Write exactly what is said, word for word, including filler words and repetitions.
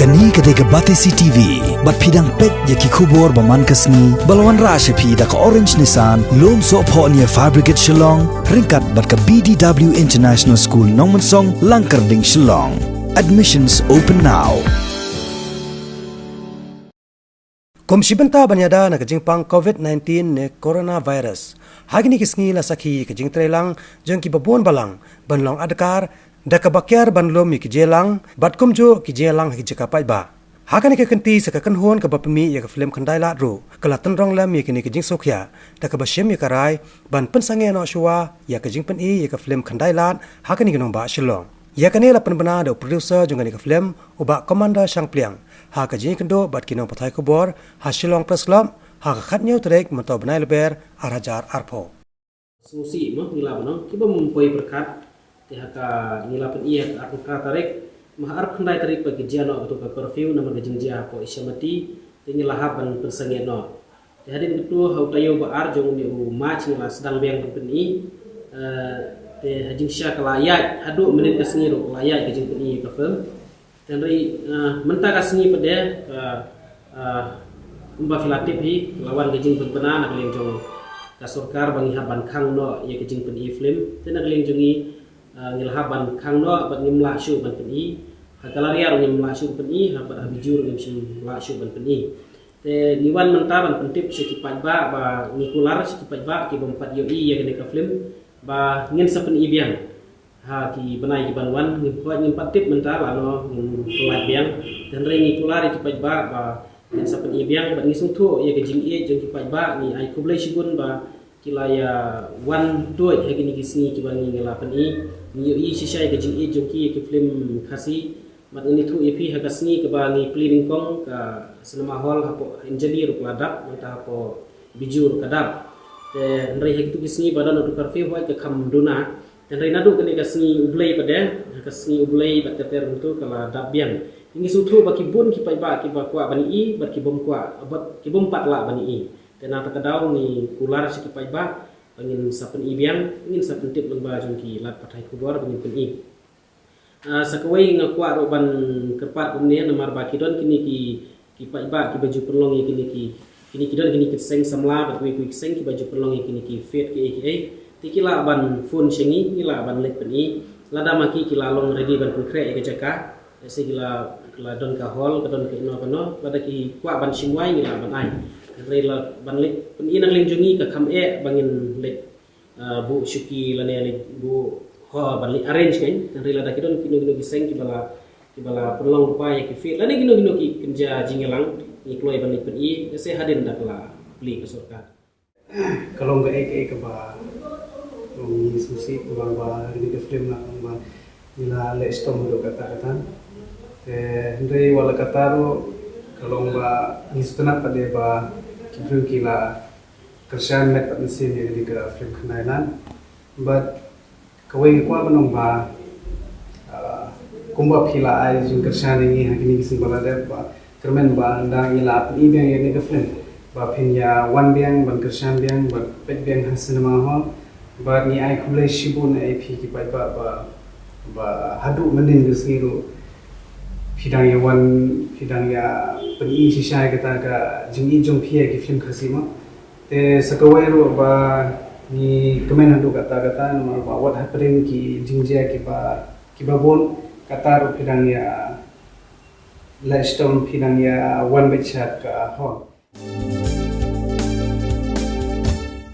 Kane ka dei ka Batesi T V, bad phi dang peit ïa ki khubor ba man ka sngi, ba la wanrah sha phi da ka Orange Nissan, Lumsohphoh near Fire Brigade Shillong, ryngkat bad ka B D W International School Nongmensong, Langkyrding, Shillong. Admissions open now. Kum shi bynta ban ïada na ka jingpang covid nineteen ne coronavirus, ha kine ki sngi la sakhi ka jingtrei lang jong ki babun balang ban long adkar, da kaba kiar ban lum ïa ki jingïalang bad kumjuh ki jingïalang ha ki jaka paidbah. Ha kane ka kynti sa ka kynhun kaba pynmih ïa ka film Khyndai Lad ruh ka la tynrong lem ïa kine ki jingsngewkhia, da kaba shim ïa ka rai ban pynsangeh noh shuwa ïa ka jingpyni ïa ka film Khyndai Lad ha kane ka nongbah Shillong. Ïa kane la pynbna da u producer jong kane ka film, u Bah Commander Shangpliang, ha ka jingïakynduh bad ki nongpathai khubor ha Shillong Press Club ha ka khathynñiew tarik mynta u bnai Lber ar hajar arphew. Sngewsih mo ngi la ban ong kiba ym poi pyrkhat. Te ha ka ngi la pyni ha ka arphew phra tarik, ma ha arphew khyndai tarik ba ki jia noh katu ka curfew namar ka jingjia hapoh Ishamati, te ngi la hap ban pynsangeh noh. Te hadien katu ha u taïew ba ar jong une u March ngi la sdang biang ban pyni. Eh, te ha jingshisha ka la ïaid haduh mynnin ka sngi ruh ka la ïaid ka jingpyni ka film. Te hynrei, eh, mynta ka sngi pat de, eh, eh, kumba phi la tip hi, la wan ka jingpynbna na ka liang jong ka sorkar ba ngi hap ban khang noh ïa ka jingpyni film. Te na ka liang jong ngi, eh, ngi la hap ban khang noh bad ngim lah shuh ban pyni. Ha gallery ruh ngim lah shuh ban pyni, ha bad ha Bijur ruh ngim shym lah shuh ban pyni. Te ngi wan mynta ban pyntip sha ki paidbah ba ngi kular sha ki paidbah ki bym pat ïohi ïa kane ka film ba ngin sa pyni biang. Ha ki bnai ki ban wan, ngim pat, ngim pat tip mynta lano ngin pyllait biang. Te hynrei ngi kular ïa ki paidbah ba ngin sa pyni biang bad ngi sngewthuh ïa ka jingïeit jong ki paidbah, ngi ai khublei shibun ba ki la ïa wan tuid ha kine ki sngi kiba ngi la pyni. Ngi ïohi shisha ïa ka jingïeit jong ki ïa ki film Khasi. Bad ngan ïathuh ïa phi ha ka sngi kaba ngi plie nyngkong ka cinema hall hapoh Anjali ruh ka la dap, nangta hapoh Bijur ruh ka dap. Te hynrei ha kitu ki sngi ba don u curfew hooid ka kham duna. Te hynrei naduh kane ka sngi U Blei pat de, ha ka sngi U Blei bad ka ter hangtu ka la dap biang. Ngi sngewthuh ba ki bun ki paidbah kiba kwah ban ïohi bad ki bym kwah, bad ki bym pat lah ban ïohi. Te na kata ka daw ngi kular sha ki paidbah ba ngin sa pyni biang, ngin sa pyntip lyngba jong ki lad pathai khubor ba ngin pyni. Ah, sa kawei nga kwah ruh ban kyrpad kumne namar ba ki don kine ki, ki paidbah kiba ju pynlong ïa kine ki, kine ki don kine ki seng samla bad kiwei kiwei ki seng kiba ju pynlong ïa kine ki fete kiei kiei. Te ki lah ban phone sha ngi, ngi lah ban leit pyni. Lada ma ki ki la long ready ban pynkhreh ïa ka jaka, lehse ki la, ki la don ka hall, ka don kano kano, lada ki kwah ban shim wai ngi lah ban ai. Hynrei lah ban leit pyni na ka liang jong ngi ka kham eh ba ngin leit, ah, buh shuki lane leit buh hall ban leit arrange, kan. Hynrei lada ki don kino kino ki seng kiba la, kiba la pynlong lypa ïa ki fete lane kino kino ki kynja jingïalang, ngi kloi ban leit pyni, lehse hadien da ka la plie ka sorkar. Ka long kaei kaei kaba ngi sngewsih kumba ba ha kane ka film la long ba ngi la leh shitom haduh katta katta. Te hynrei wat la katta ruh ka long ba ngi sngewtynnat pat de ba ki briew ki la kyrshan met bad mynsiem ïa kane ka film Khyndai Lad. Bad kawei nga kwah ban ong ba, ah, kumba phi la ai jingkyrshan ïa ngi ha kine ki sngi ba la dep, ba kyrmen ba ynda ngi la pyni biang ïa kane ka film, ba phin ïa wan biang ban kyrshan biang, ban peit biang ha cinema hall. Bad ngi ai khublei shibun ïa phi ki paidbah ba, ba haduh mynnin ka sngi ruh phi dang ïa wan, phi dang ïa pyni shisha ïa kata ka jingïeit jong phi ïa ki film Khasi mo. Te sa kawei ruh ba ngi kmen haduh katta katta namar ba wat hapdeng ki jingjia kiba, kiba bun, katta ruh phi dang ïa leh shitom, phi dang ïa wan beit sha ka hall.